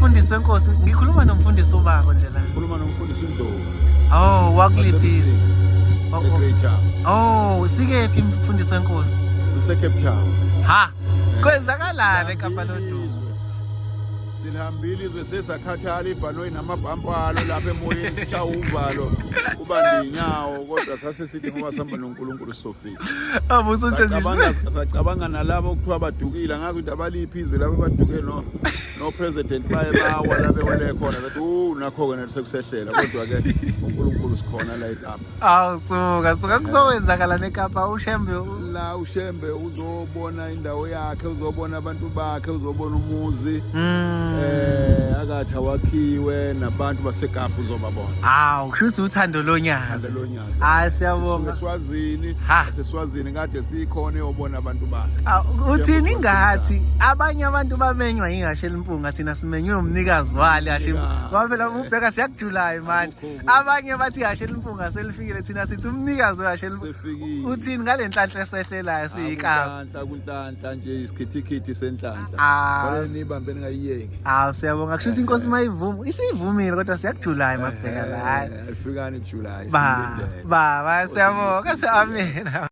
Mfundisi wenkosi, ngikhuluma nomfundisi ubaba nje la. Khuluma nomfundisi uNdlovu. Oh, wakuliphi? Oh, oh. Great Town. Oh, sikephi mfundisi wenkosi? Sise Cape Town. Ha. Kwenzakalani eKapa lodumo? Silihambile izwe sesakhathala ibhanoyi namabhampu alo lapha emoyeni sishaya uvalo kuba ndinyawo kodwa sase sithi ngoba sihamba noNkulunkulu sofika. Sacabanga nalabo okuthiwa badukile angazi ukuthi abaliphi izwe labo abaduke no no president baye bawa la bewele khona bathi u nakho-ke nathi sekusehlela kodwa-ke uNkulunkulu sikhona la eKapa. Awu suka suka kuzokwenzakala neKapa uShembe la uShembe uzobona indawo yakhe uzobona abantu bakhe uzobona umuzi akathi awakhiwe nabantu baseKapa uzobabona. Awu kusho ukuthi uthando lonyazi. Uthando lonyazi. Hayi siyabonga. Eswazini eseswazini kade sikhona eyobona abantu bakhe. Uthini ngathi abanye abantu bamenywa yihashe elimpunga thina simenywe umnikazi wale hashe ngoba phela ubheka siyakujulayo manje. Abanye bathi ihashe elimpunga selifikile thina sithi umnikazi wehashe Sefikile. Uthini ngale nhlanhla esehlelayo siyikapa? Kunhlanhla kunhlanhla nje isikhithikithi senhlanhla. Ah, Fanele niyibambe ningayiyeki. Hawu siyabonga kusho ukuthi inkosi mayivuma isivumile kodwa siyakujulayo masibheka la. Ayifikani kuJuly Ba simlindele. baba siyabonga amen.